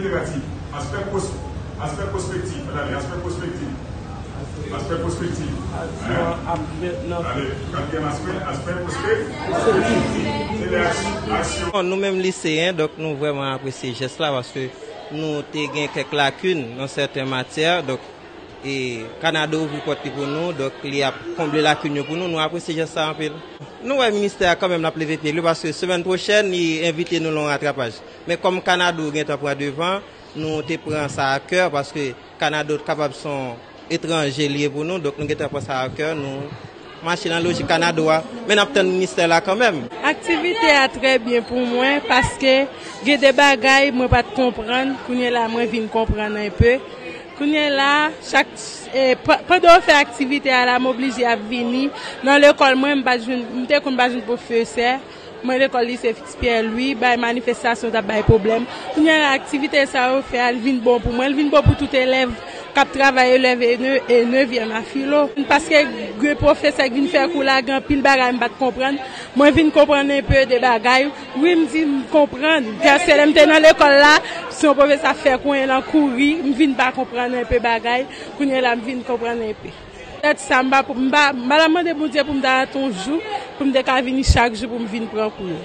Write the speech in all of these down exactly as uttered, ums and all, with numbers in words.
Negatif. Aspè pwos-, aspè pwospektif. Ann ale, aspè pwospektif. Aspè pwospektif. Hein? Ale, katriyèm aspè, aspè pwospektif. Se lè aksyon. Bon, nou menm liseyen, donk, nou vrèman apresye jès la, paske nou te gen kèk lakin nan sèten matyè, donk, e Kanado ouvri pòt li pou nou, donk, li ap konble lakin yo pou nou, nou apresye jès la anpil. Nou wè ministè a kanmenm l ap leve pye l wi, paske semèn pwochèn, li envite nou nan yon ratrapaj. Men kòm Kanado gentan pran devan, nou te pran sa a kè, paske Kanado kapab se yon etranje li ye pou nou, donk nou gentan pran sa a kè, nou mache nan lojik Kanado a, men n ap tann ministè la kanmenm. Aktivite a trè byen pou mwen, paske gen de bagay mwen pa t konprann, kounye la mwen vin konprann enpe. Kounye la, chak, e, pa-, pandan yo fè aktivite a la, m oblije ap vini. Nan lekòl mwen, m pa t jwenn, m te konn pa jwenn pwofesè. Mwen lekòl lise Fiks Pyè Lwi, bay manifestasyon t ap bay pwoblèm. Kounye a la, aktivite sa yo fè a, l vin bon pou mwen. L vin bon pou tout elèv k ap travay, elèv e ne-, e nevyèm a filo. Paske gen pwofesè k vin fè kou la, gen anpil bagay m pa t konprann. Mwen vin konprann enpe de bagay. Wi, m di m konprann. Paske lè m te nan lekòl la, si yon pwofesè ap fè konyen nan kouri, m vin pa konprann enpe bagay. Kounye a la, m vin konprann enpe. Petèt sa, m pa, m pa, m pa t ap mande Bondye pou m ta rate yon jou, pou m te ka vini chak jou pou m vin pran kou yo.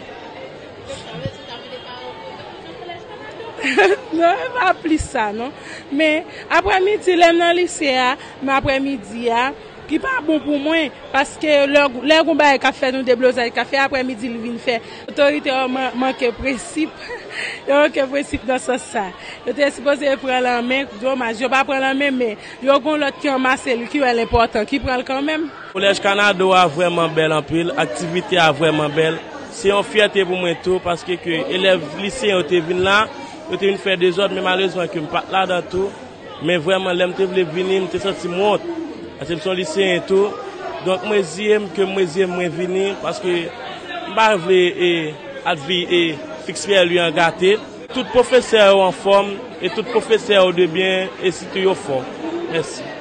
Non, e pa plis sa, non. Men, aprèmidi, lè m nan lise a, men aprèmidi a, ki pa bon pou mwen, paske lè, lè gon bagay k ap fèt, yon deblozay k ap fèt, aprèmidi, li vin fè. Otorite yo man-, manke prensip. Yo manke prensip nan sans sa. Yo te sipoze pran l an men, domaj, yo pa pran l an men, men yo gon lòt ki anmase li, ki wè l enpòtan, ki pran l kanmenm. Kolèj Kanado a vrèman bèl anpil, aktivite a vrèman bèl. Se yon fyète pou mwen tou, paske ke elèv liseyen yo te vin la, yo te vin fè dezòd, men malerezman ke m pa t ladan tou. Men vrèman, lè m te vle vini, m te santi m wont. Paske m se yon liseyen tou. Donk, mwen ziye m, ke mwen ziye m, mwen vini, paske m pa vle, e, advi, e, Fiks Pyè Lwi an gate. Tout pwofesè yo anfòm, e tout pwofesè yo de byen, e sitou yo fò. Mèsi.